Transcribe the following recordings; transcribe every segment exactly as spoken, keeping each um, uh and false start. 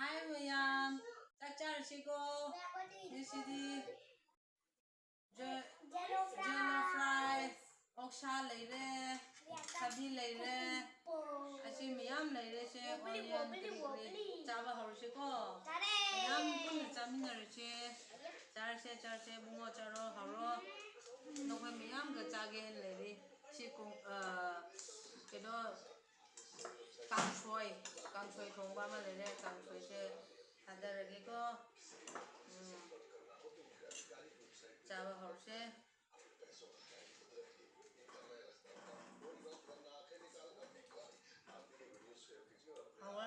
Hi mayam, chak chārashiko. Ngashidi je-, jello fry, oksa leire, khabi leire, ashi mayam leire she, onion kari kari. Chāba haorashiko. Mayam puna chāminarashe. Chārashe, chārashe, bungo chāro, haoro. Nakhoi mayam kachāki leire. Shi kung, uh, kado kangshoi, kangshoi thongba maleire, kangshoi she thāda rākiko. Mm. Chāba haorashe. Haowa?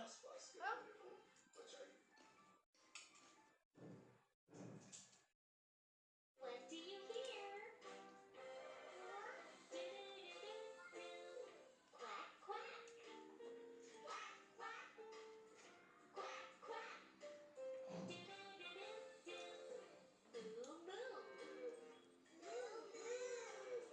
What do you hear? Quack, quack. Quack, quack. Quack, quack. Moo, moo. Moo, moo.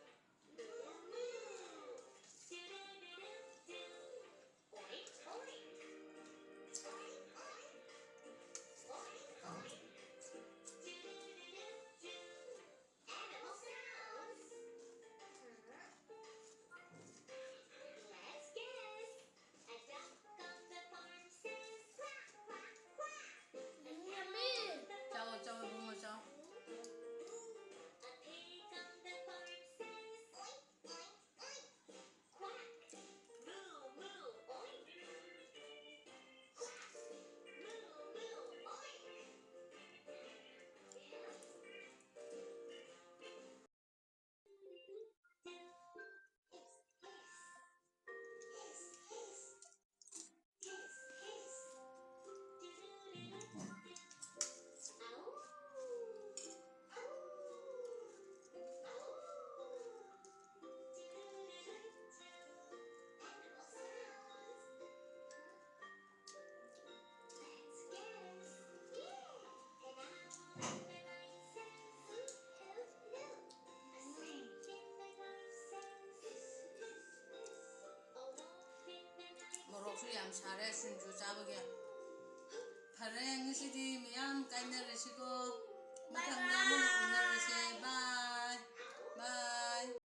Animal sounds. Let's guess. A duck on the farm says quack, quack, quack. A cow on the farm says moo, moo. A pig on the farm says oink, oink, oink. Quack, moo, moo, oink. Quack, moo, moo, oink. Moroksu yamsāra, shunju chābaki. Phare, ngashidi mayam kainarashiko. Mathangda muna unarashe. Bye. Bye.